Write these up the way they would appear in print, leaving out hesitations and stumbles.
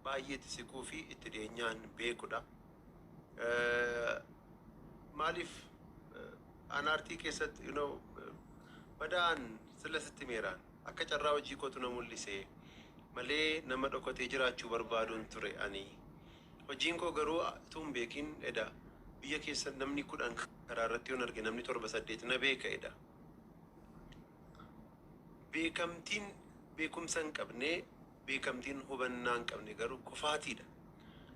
Baay'ee itti siquu fi itti dhiyeenyaan beekudha. Maaliif an aartii keessatti badaan sila sitti meeraan akka carraa hojii kootu na mul'ise malee nama dhokatee jiraachuu barbaaduun ture ani. Hojiin koo garuu utuu hin beekin eda biyya keessa namni 10 karaa irratti yoon arge namni 7 8 na beeka eda. Beekamtiin beekumsa hin qabne, beekamtiin hubannaa hin qabne garuu kufaatiidha.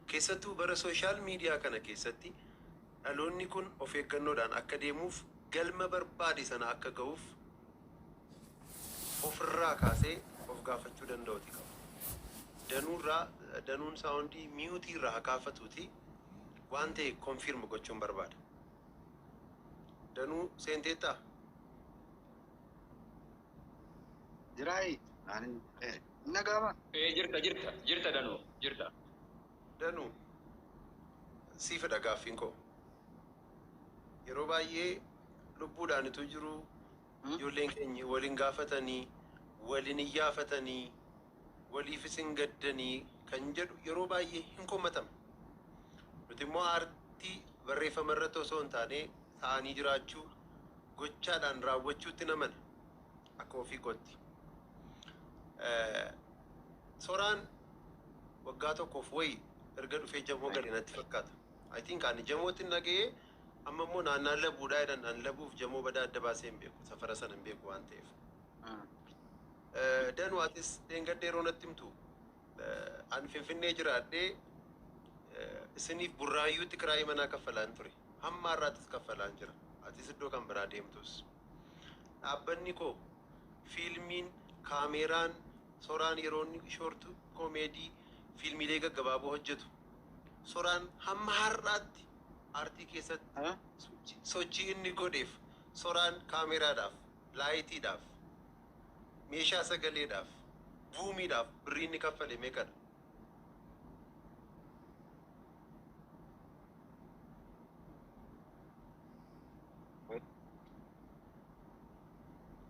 Keessattuu bara social media kana keessatti dhaloonni kun of eeggannoodhaan akka deemuuf galma barbaade sana akka ga'uuf ofirraa kaasee of gaafachuu danda'uuti qaba. Danuurraa danuun saawundii mute irraa haa kaafatuuti waan ta'e confirm gochuun barbaada. Danuu seenteettaa? Jiraayi ani hin dhaga'ama. Ee jirta jirta jirta Danuu jirta. Danu siifidha gaaffiin koo. Yeroo baay'ee lubbuudhaan utuu jiruu ijoolleen keenya wal hin gaafatanii, wal hin iyyaafatanii, waliifis hin gaddanii kan jedhu yeroo baay'ee hin komatama. Nuti immoo aartii barreeffama irratti osoo hin taane ta'anii jiraachuu gochaadhaan raawwachuutti namana akka ofii kootti. Soraan waggaa tokkoof wayi erga dhufee Jamoo gale natti fakkaata. I think ani Jamoottin dhaga'ee amma immoo naannaa Labuudhaa jedhan an Labuuf Jamoo badaa adda baasee hin beeku safara sana hin beeku waan ta'eef. Danu atis dheengadda yeroo natti himtu an Finfinnee jiraadhee isiniif Burraayyuutti kiraayii manaa kaffalaan ture. Hamma har'aattis kaffalaan jira. Atis iddoo kan biraa deemtus. Dhaabbanni koo fiilmiin, kaameeraan, Soraan yeroo inni short comedy fiilmiilee gaggabaaboo hojjetu. Soraan hamma har'aatti aartii keessatti sochii inni godheef Soraan kaameeraadhaaf, laayitiidhaaf, meeshaa sagaleedhaaf, buumiidhaaf birrii inni kaffale meeqadha?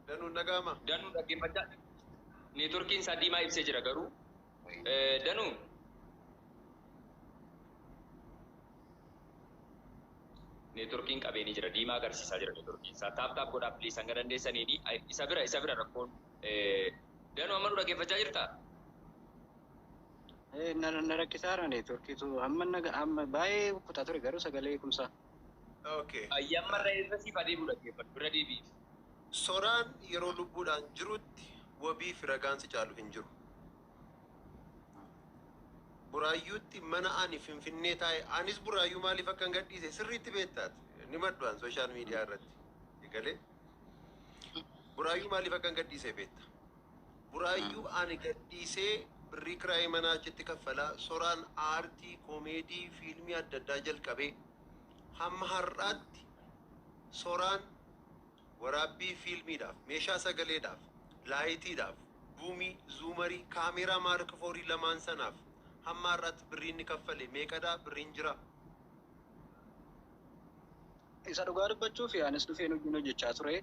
Danuun dhaga'amaa? Danuu dhaggeeffachaa neetworkiin isaa diimaa ibsee jira garuu Danuu neetworkiin qabee ni jira diimaa agarsiisaa jira neetworkiin isaa taap taap godhaa please hanga dandeessaniini isa bira isa bira rakkoon Danuu amma nu dhaggeeffachaa jirtaa? Na na rakkisaara neetworkiitu amma naga amma baay'ee kutaa ture garuu sagalee kumsaa. Okay. Ayyi amma irra irra siif adeemu dhaggeeffadhu irra deebi'iif. Soraan yeroo lubbuudhaan jirutti wabii fi ragaan si caalu hin jiru. Buraayyuutti mana ani Finfinnee taa'e anis Buraayyuu maaliif akkan gadhiise sirriitti beekta ati. Ni maddu an social media irratti. Egalee. Buraayyuu maaliif akkan gadhiise beekta. Buraayyuu ani gadhiisee birrii kiraayii manaa achitti kaffalaa Soraan aartii, koomeedii, fiilmii adda addaa jalqabee hamma har'aatti Soraan waraabbii fiilmiidhaaf, meeshaa sagaleedhaaf, laayitiidhaaf, buumii, zuumarii, kaameeraa maark foorii lamaan sanaaf hamma har'aatti birrii inni kaffale meeqadha? Birriin jiraa? Isa dhugaa dubbachuuf anis dhufeen hojiin hojjechaa ture.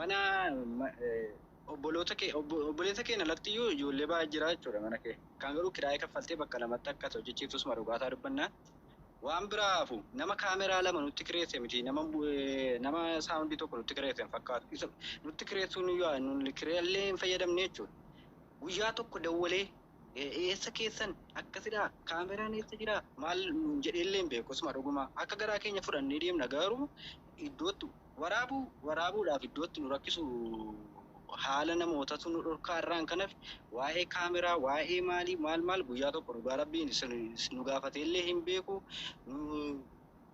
Mana obboloota kee obboleessa keen alatti iyyuu ijoollee baay'ee jira jechuudha mana kee. Kan garuu kiraayii kaffaltee bakka lamatti akka ati hojjechiiftus ma dhugaataa dubbannaa. Waan biraa hafu nama kaameraa lama nutti kireesse miti nama nama saawundii tokko nutti kireesse hin fakkaatu. Isa nutti kireessuun iyyuu nun kireellee hin fayyadamne jechuudha. Guyyaa tokko dawwalee Eessa keessan akkasidhaa kaameraan eessa jiraa maal nuun jedheellee hin beeku osuma dhugumaa akka garaa keenya fudhannee deemna garuu iddootti waraabuu waraabuudhaaf iddootti nu rakkisu haala namootatu nu dhorkaa irraan kan hafe waa'ee kaameraa waa'ee maalii maal maal guyyaa tokko dhugaa rabbiin nu gaafateellee hin beeku nu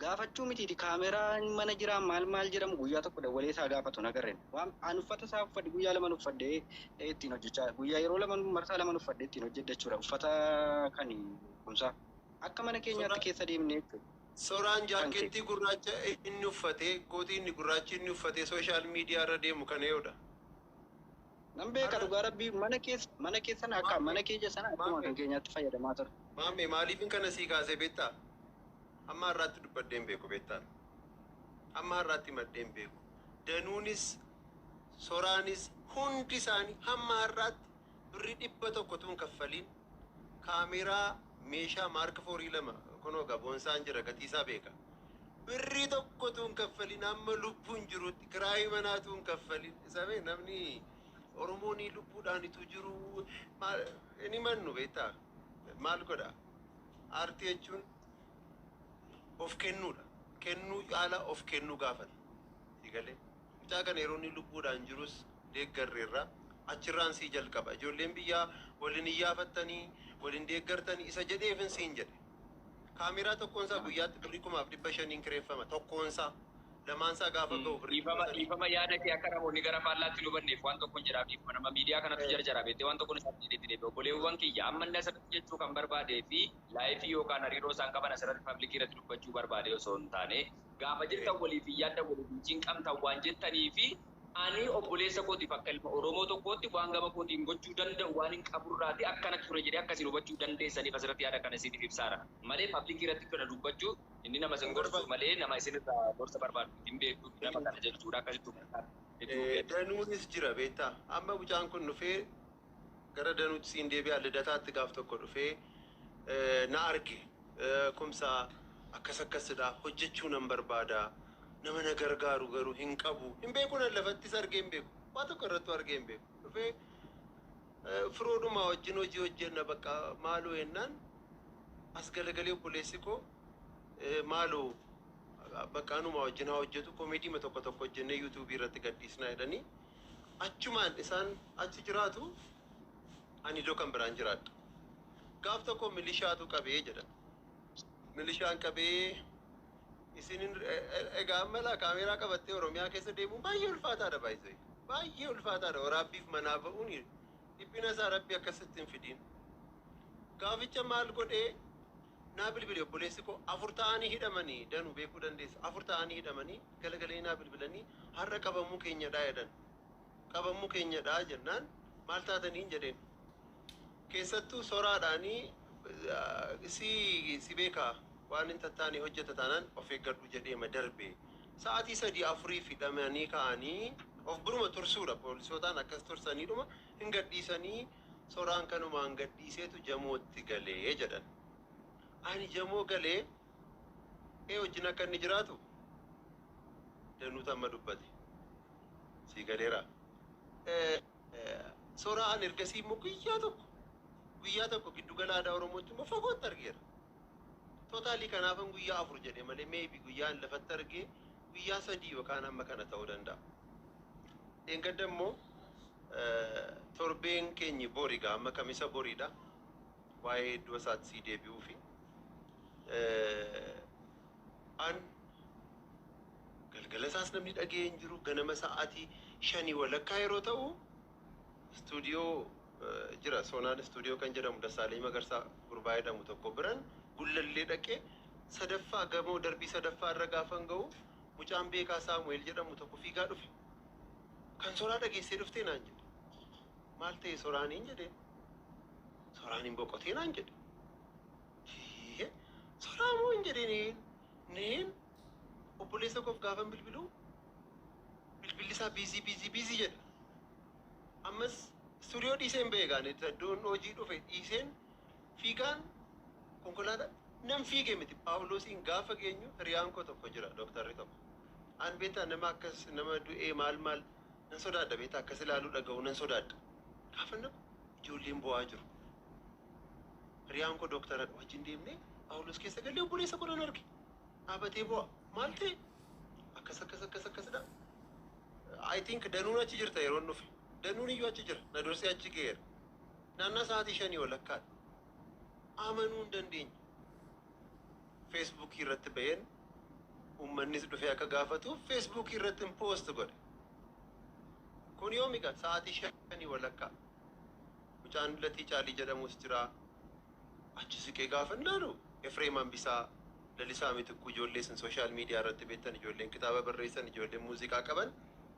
Gaafachuu mitiiti kaameraan mana jiraa maal maal jedhamu guyyaa tokko dawwalee isaa gaafatu hin agarren. Waan an uffata isaa uffadhe guyyaa laman uffadhe ittiin hojjechaa guyyaa yeroo laman marsaa laman uffadhe ittiin hojjedha jechuudha uffata kan kumsaa. Akka mana keenyaatti keessa deemnee jechuudha. Soraan Kan kee. jaakkeettii gurraacha inni uffatee, kootii inni gurraachi inni uffatee social media irra deemu kan eenyudha? Nan beeka Har'a dhugaa rabbii mana keessa mana keessan akka Maammee mana keenya sana akkuma Maammee kan keenyaatti fayyadamaa ture. Maammee maaliifin kana sii kaasee beektaa? Hamma har'aatti dubbadhee hin beeku beektaan. Hamma har'aatti himadhee hin beeku. Danuunis, Soraanis hundi isaanii hamma har'aatti birrii 100 utuu hin kaffaliin Kaameeraa meeshaa Mark IV 2 kunoo gaboonsaan jira, gatiisaa beeka. Birrii tokkotu hin kaffalin amma lubbuun jirutti, kiraayii manaatu hin kaffalin. Sabee namni Oromoon lubbuudhaanitu jiru inni mannu beektaa maal godha? Aartii jechuun of kennuudha. Kennuu caala of kennuu gaafata. Sigalee mucaa kana yeroo inni lubbuudhaan jirus deeggarreerra, achirraan sii jalqaba. Ijoolleen biyyaa waliin iyyaafattanii waliin deeggartanii isa jedheefin siin jedhe. Kaameeraa tokkoonsaa guyyaatti birrii 5,500n kireeffama, tokkoonsaa. Lamaansaa gaafa ga'u birrii Dhiifama. 3,000. Dhiifama, yaada kee akka namoonni gara faallaatti nu hubanneef waan tokkon jedhaaf. Dhiifama, nama miidiyaa kanatu jarjara beektee waan tokkon isaatti jedhetti deebi'e. Obboleewwan kiyya, amma inni asirratti jechuu kan barbaadee fi life yookaan hariiroo isaan qaban asirratti public irratti dubbachuu barbaade osoo hin taane, gaafa jirtan waliif hin yaaddan, waliif hin cinqamtan waan jettanii fi ani obboleessa kootiif akka ilma Oromoo tokkootti waan gama kootiin gochuu danda'u waan hin qaburraati akkanatti ture jedhee akkasiin hubachuu dandeessaniif asirratti yaada kana isiniif ibsaara. Malee public irratti kana dubbachuu inni nama isin gorsu malee nama isinirraa gorsa barbaadu hin beektu, nama kana jechuudha, akkasitti hubachuu. Danuunis jira beektaa. Amma mucaan kun dhufee gara Danuutti siin deebi'a. Lidataatti gaaf tokko dhufee na arge. Kumsaa akkas akkasidha, hojjechuu nan barbaada, nama na gargaaru garuu hin qabu, hin beeku, nan lafattis argee hin beeku, waa tokko irrattuu argee hin beeku. Dhufee firoodhuma wajjin hojii hojjenna, bakka maaloo jennaan as galagalee, obboleessi koo maaloo bakka anuma wajjin haa hojjetu, comedy tokko tokko hojjennee YouTube irratti gadhiisnaa jedhanii, achumaan isaan achi jiraatu, ani iddoo kan biraan jiraadha. Gaaf tokko milishaatu qabee jedhan. Milishaan qabee isin egaa amma laa kaameeraa qabattee Oromiyaa keessa deemuun baay'ee ulfaataadha baay'ee. Baay'ee ulfaataadha, waraabbiif manaa ba'uun dhiphina isaa Rabbi akkasitti hin fidiin. Gaaficha maal godhee naa bilbile obboleessi koo, afur ta'anii hidhamanii, Danuu beekuu dandeessa. Afur ta'anii hidhamanii galagalee naa bilbilanii, har'a qabamuu keenyadhaa jedhan. Qabamuu keenyadhaa jennaan maal taatanii jedheen. Keessattuu soraadhaanii si beekaa, waan hin tattaane hojjeta taanaan of eeggadhu jedheema darbe. Sa'aatii sadii afurii hidhamanii ka'anii of biruma tursuudha, poolisootaan akkas tursaniidhuma hin gadhiisanii, soraan kanumaan gadhiiseetu Jamootti galee jedhan. Ani Jamoo galee ee wajjin akka inni jiraatu Danuutu amma dubbate. Sii galeera. Soraan ergasii immoo guyyaa tokko giddugala aadaa Oromootti immoo fagootti argeera. Total kanaafan guyyaa 4 jedhe malee maybe guyyaan lafatti argee guyyaa 3 yookaan amma kana ta'uu danda'a. Dheengadda immoo torbeen keenyi borigaa amma Kamisa boriidha. Waa'ee iddoo isaatti sii deebi'uu fi an galgala isaas namni dhaga'ee hin jiru, ganama sa'aatii 5:30 yeroo ta'u istuudiyoo jira, Soonaan istuudiyoo kan jedhamu, Dassaaleny Magarsaa gurbaa jedhamu tokko biran Gullallee dhaqee, sadaffaa gamoo darbii sadaffaa irra gaafan ga'u mucaan Beekaa Saamu'eel jedhamu tokko fiigaa dhufe. Kan Soraa dhageessee dhuftee naan jedhe. Maal ta'e Soraaniin jedheen. Soraaniin boqotee naan jedhe. Hiihe, Soraa moo hin jedheen neen. Obboleessa koof gaafan bilbiluu bilbilli isaa busy, busy, busy jedha. Ammas istuudiyoo dhiiseen ba'e gaane, iddoon hojii dhufe dhiiseen fiigaan konkolaataa nan fiige miti, Paawuloosiin gaafa geenyu hiriyaan koo tokko jira, dooktarri tokko. An beektaa, nama akkas nama du'ee maal maal nan sodaadha, beektaa, akkas ilaaluu dhaga'uu nan sodaadha. Gaafa naqu ijoolleen bo'aa jiru. Hiriyaan koo dooktaradha, wajjin deemnee Paawuloos keessa galee obboleessa koo nan arge. Dhaabatee bu'a. Maal ta'e? Akkas akkas akkas akkasidha. I think Danuun achi jirta yeroon dhufe. Danuun iyyuu achi jira. Na dursee achi ga'eera. Naannaa sa'aatii 5:30dha. Amanuu hin dandeenye. Feesbuukii irratti ba'een uummannis dhufee akka gaafatuuf Feesbuukii irratti hin post godhe. Kun yoomi gaa sa'aatii 5:30. Mucaan Latii Caalii jedhamus jira. Achi siqee gaafa ilaalu Efreem Hambisaa, Lalisaa Mitikkuu, ijoollee isin social media irratti beektan, ijoolleen kitaaba barreessan, ijoolleen muuziqaa qaban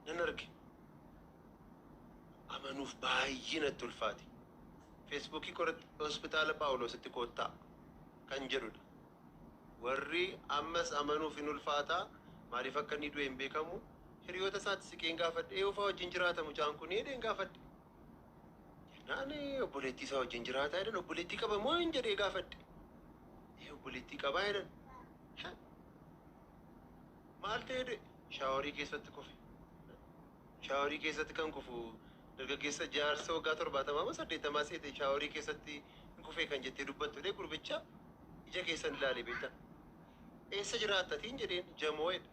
nan arge. Amanuuf baay'ee natti ulfaate. Feesbuukii korratti hospitaala Paawuloositti koottaa kan jedhudha. Warri ammas amanuuf hin ulfaataa, maaliif akka inni du'e hin beekamu. Hiriyoota isaatti siqeen gaafadhe, eenyufaa wajjin jiraata mucaan kun jedheen gaafadhe. Jennaan Naani obboleettii isaa wajjin jiraataa jedhan. Obboleettii qaba moo hin jedhee gaafadhe. Ee, obboleettii qabaa jedhan. Ha? Maal ta'e du'e? Showerii keessatti kufe. Showerii keessatti kan kufu dargaggeessa jaarsa waggaa 70 moo 80 seete showerii keessatti hin kufee kan jettee dubbattu dee gurbicha ija keessan ilaalee beektaa. Eessa jiraattatiin jedheen, Jamoo jedhe.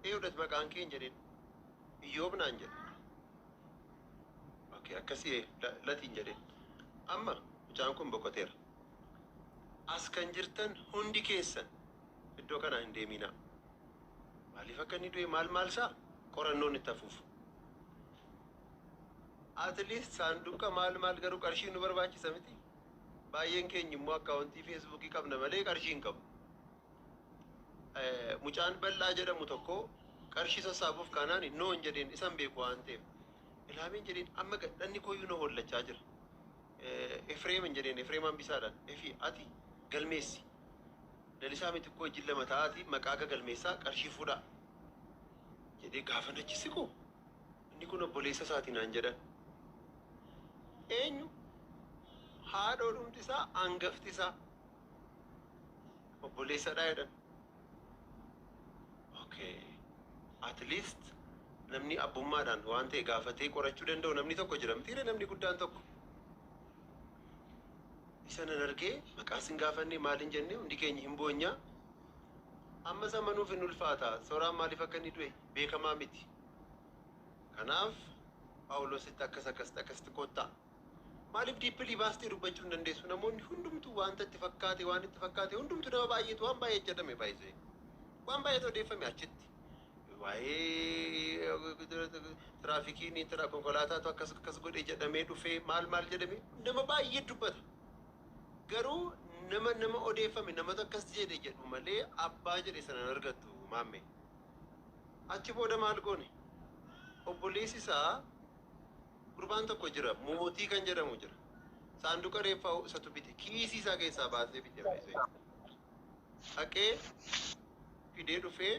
Eewudhat maqaan kee hin jedheen. Iyyoob naan jedhe. Okay, akkasii latiin jedheen. Amma mucaan kun boqoteera. As kan jirtan hundi keessan iddoo kanaa hin deeminaa. Maaliif akka inni du'e maal maal isaa qorannoon itti hafuuf. At least saanduqa maal maal garuu qarshii nu barbaachisa miti. Baay'een keenya immoo accountii Facebookii qabna malee qarshii hin qabu. Mucaan bal'aa jedhamu tokko qarshii sassaabuuf kanaan no hin jedheen, isan beeku waan ta'eef. Ilaameen jedheen, amma dhanni koyyuu na hollachaa jira. Efreem hin jedheen, Efreem Hambisaadhaan. Efi, ati galmeessi. Lalisaa miti koo wajjin lama ta'aati maqaa galmeessaa, qarshii fuudhaa. Jedhee gaafa nachi siqu inni kun obboleessa isaatii naan jedhan. Eenyu? Haadhoo dhumti isaa, hangafti isaa obboleessadha jedhan. Okay. At least namni abbummaadhaan waan ta'e gaafatee qorachuu danda'u namni tokko jira mitiire, namni guddaan tokko. Isa nan argee maqaa sin gaafanne maal hin jenne, hundi keenya hin boonyaa. Amma samanuuf hin ulfaata. Sooraan maaliif akka inni du'e beekamaa miti. Kanaaf Phaawulositti akkas akkasitti akkasitti kottaa. Maaliif deeply baastee dubbachuu hin dandeessu? Namoonni hundumtuu wanta itti fakkaate, waan itti fakkaate hundumtuu, nama baay'eetu waan baay'ee jedhame baay'isee. Waan baay'eetu odeeffame achitti. Waa'ee tiraafikiin konkolaataatu akkas akkas godhe jedhamee dhufee maal maal jedhame nama baay'ee dubbata. Garuu nama nama odeeffame namatu akkas jedhe jedhu malee abbaa jedhe sana hin argattu maamme. Achi booda maal goone? Obboleessi isaa gurbaan tokko jira, Mootii kan jedhamu jira. Saanduqa reeffaa isatu bite, kiisii isaa keessaa baasee bite baay'isee. Dhaqee fidee dhufee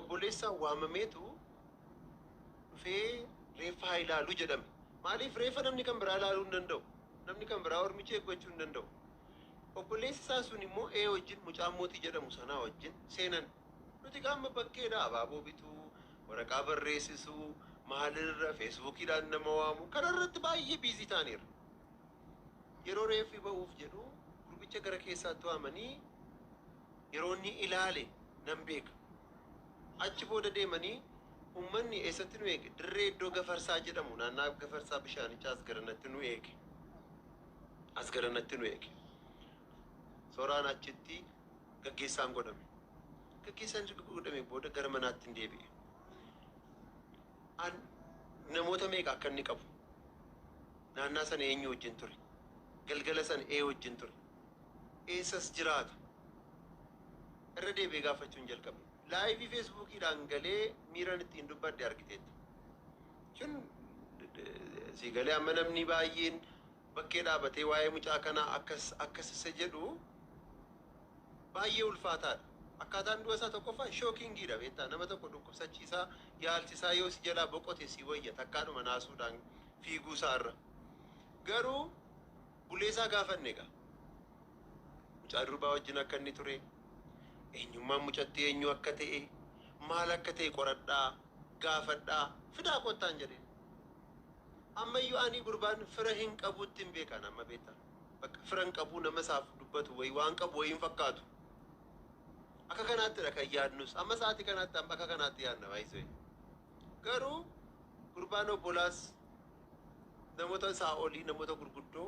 obboleessaan waamameetu dhufee reeffa haa ilaalu jedhame. Maaliif reeffa namni kan biraa ilaaluu hin danda'u? Namni kan biraa ormicha eeggachuu hin danda'u. Obboleessi isaa sun immoo ee wajjin mucaa Mootii jedhamu sanaa wajjin seenan. Nuti qaama bakkeedha abaaboo bituu, waraqaa barreessisuu, maalirra Facebookiidhaan nama waamu kanarratti baay'ee busy ta'aniiru. Yeroo reeffi ba'uuf jedhu gurbicha gara keessaatti waamanii yeroo inni ilaale nan beeka. Achi booda deemanii uummanni eessatti nu eege? Dirree iddoo Gafarsaa jedhamu, naannaa Gafarsaa bishaanichaa as garanatti nu eege. As garanatti nu eege. Sooraan achitti gaggeessaan godhame. Gaggeessaan erga godhame booda gara manaatti hin deebi'e. An namoota meeqa akka inni qabu? Naannaa sana eenyu wajjin ture? Galgala sana ee wajjin ture? Eessas jiraata? Irra deebi'ee gaafachuun jalqabe. Liveii Facebookiidhaan galee miiran ittiin dubbadhe argiteetta. Kun si galee amma namni baay'een bakkee dhaabatee waa'ee mucaa kanaa akkas akkas isa jedhu baay'ee ulfaataadha. Akkaataan du'a isaa tokkoffaa shockingiidha beektaa, nama tokko dhukkubsachiisaa yaalchisaa yoo si jalaa boqote si wayya takkaadhuma naasuudhaan fiiguu isaarra. Garuu buleesaa gaafanne egaa. Mucaa durbaa wajjin akka inni ture, eenyummaan mucattii eenyu akka ta'e, maal akka ta'e qoradhaa, gaafadhaa, fidaa kottaan jedheen. Ammayyuu ani gurbaan fira hin qabuutti hin beekan amma beektaa. Bakka fira hin qabuu, nama isaaf dubbatu wayii waan qabu wayii hin fakkaatu. Akka kanaattidha kan yaadnus. Amma sa'aatii kanaatti amma akka kanaatti yaadna baay'isee. Garuu gurbaan obbolaas namoota isaa olii, namoota gurguddoo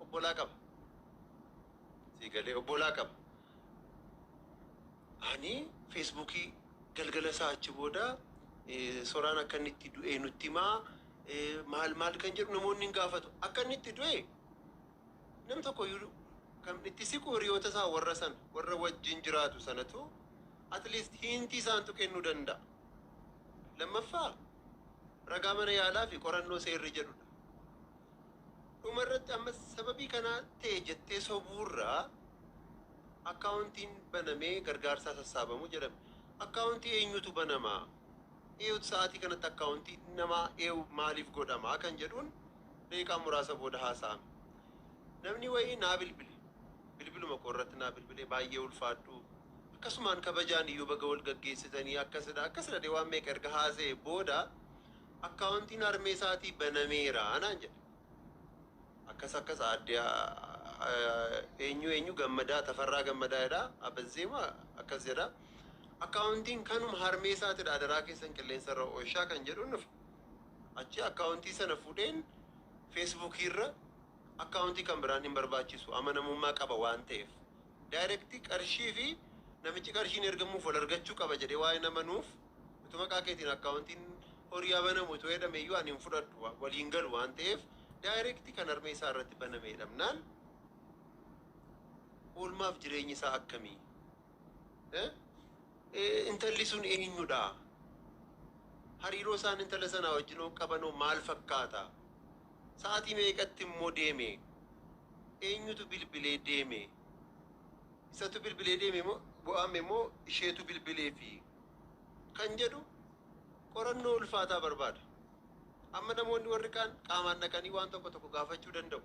obbolaa qaba. Sii galee, obbolaa qaba. Ani Facebookii galgala isaa achi booda soraan akka inni itti du'e nutti himaa, maal maal kan jedhu namoonni hin gaafatu. Akka inni itti du'e nam tokko iyyuu kan itti siqu hiriyoota isaa warra sana, warra wajjin jiraatu sanatu at least hintii isaantu kennuu danda'a. Lammaffaa ragaa mana yaalaa fi qorannoo seerri jedhudha. Dhuma irratti amma sababii kanaa ta'e jettee sobuurraa accountiin banamee gargaarsaa sassaabamu jedhame. Accountii eenyutu banamaa? Eeyutu sa'aatii kanatti akkaawuntii namaa eewu maaliif godhamaa kan jedhuun daqiiqaa muraasa booda haasa'ame. Namni wayii naa bilbile. Bilbiluma koo irratti naa bilbile, baay'ee ulfaadhu. Akkasumaan kabajaan iyyuu baga wal gaggeessitanii akkasidha akkasidha waan meeqa erga haasa'e booda akkaawuntiin harmee isaatii banameera naan jedhe. Akkas akkas addee eenyu eenyu Gammadaa, Tafarraa Gammadaa jedha, Abazzeema akkas jedha. Akkaawuntiin kanuma harmee isaatidha, adaraa keessan qilleensa irra ooshaa kan jedhu nufi. Achi akkaawuntii sana fuudheen Feesbuukii irra akkaawuntii kan biraan hin barbaachisu, amanamummaa qaba waan ta'eef. Direct qarshii fi namichi qarshiin ergamuuf wal argachuu qaba jedhee waa'ee namanuuf utuu maqaa keetiin akkaawuntiin horii banamu utuu jedhame iyyuu ani hin fudhadhu, waliin galu waan ta'eef direct kan harmee isaa irratti baname jedhamnaan oolmaaf jireenyi isaa akkamii? Intalli sun eenyudha? Hariiroo isaan intala sanaa wajjin qabanoo maal fakkaata? Sa'aatii meeqatti immoo deeme? Eenyutu bilbilee deeme? Isatu bilbilee deeme moo bu'aame moo isheetu bilbilee fi kan jedhu qorannoo ulfaataa barbaada. Amma namoonni warri kaan qaamaan dhaqanii waan tokko tokko gaafachuu danda'u.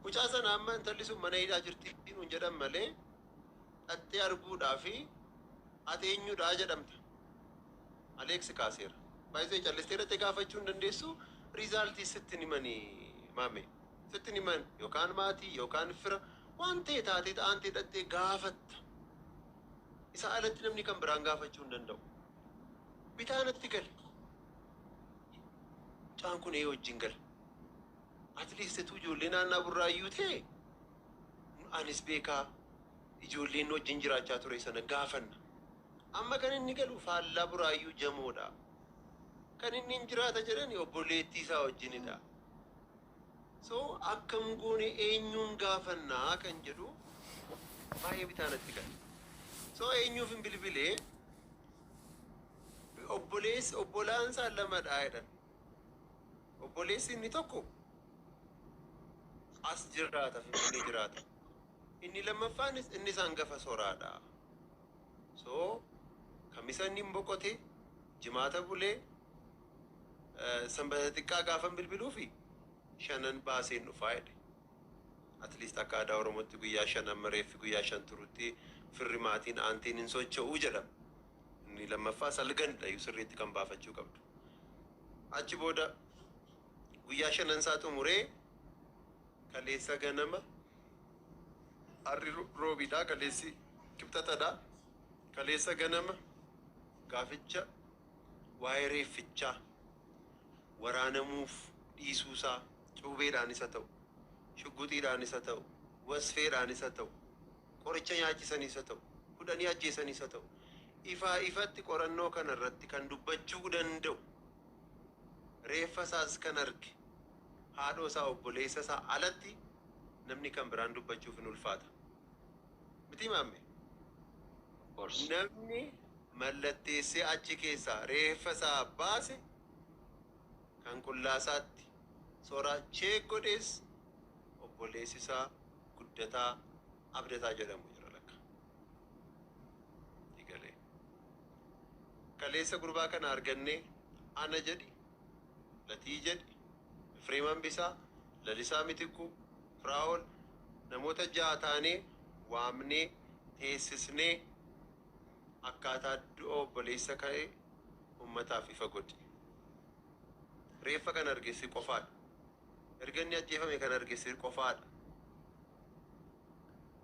Mucaa sana amma intalli sun mana hidhaa jirti nuun jedhan malee dhattee arguudhaa fi ati eenyudhaa jedhamta. Aleeksi kaaseera. Baay'isee callistee dhattee gaafachuu hin dandeessu. Result sitti himanii maame. Sitti himan yookaan maatii yookaan fira waan ta'e taatee ta'antee dhattee gaafatta. Isa alatti namni kan biraan gaafachuu hin danda'u. Bitaanatti gale. Mucaan kun ee wajjin gala? At least utuu ijoollee naannaa Burraayyuu ta'e anis beekaa, ijoolleen wajjin jiraachaa ture sana gaafanna. Amma kan inni galu faallaa Buraayyuu Jamoodha. Kan inni hin jiraata jedhan obboleettii isaa wajjinidha. So akkam goone, eenyuun gaafannaa kan jedhu baay'ee bitaanatti gala. So eenyuuf hin bilbilee, obboleessi obbolaan isaa lamadha jedhan. Obboleessi inni tokko as jiraata, Finfinnee jiraata. Inni lammaffaanis inni isaan gafa soraadha. So kamisa inni hin boqote, jimaata bulee, sanbata xiqqaa gaafan bilbiluu fi shanan baaseen dhufaa jedhe. At least akka aadaa Oromootti guyyaa 5 amma reeffi guyyaa 5 turutti firri maatiin aantiin hin socho'uu jedhama. Inni lammaffaa salganidha iyyuu sirriitti kan baafachuu qabdu. Achi booda guyyaa shanan isaa xumuree kaleessa ganama, har'i roobiidha, kaleessi kibxatadha. Kaleessa ganama gaaficha waa'ee reeffichaa waraanamuuf dhiisuusaa, cuubeedhaan isa ta'u, shugguxiidhaan isa ta'u, wasfeedhaan isa ta'u, qoricha nyaachisanii isa ta'u, hudhanii ajjeesanii isa ta'u, ifaa ifatti qorannoo kana irratti kan dubbachuu danda'u, reeffa isaas kan arge haadhoo isaa obboleessa isaa alatti namni kan biraan dubbachuuf hin ulfaata. Miti maamme? Of course. Namni mallatteessee achi keessaa reeffa isaa baase kan qullaasaatti soraa check godhees obboleessi isaa Guddataa Abdataa jedhamu jira lakka. Digalee. Kaleessa gurbaa kana argannee ana jedhi, Latii jedhi, Efreem Hambisaa, Lalisaa Mitikkuu, Firaa'ol, namoota ja'a taanee waamnee teessisnee akkaataa du'a obboleessa ka'e ummataaf ifa godhi. Reeffa kan arge si qofaadha. Erga inni ajjeefame kan arge si qofaadha.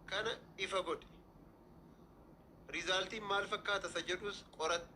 Kana ifa godhi. Result iin maal fakkaata isa jedhus qoratte.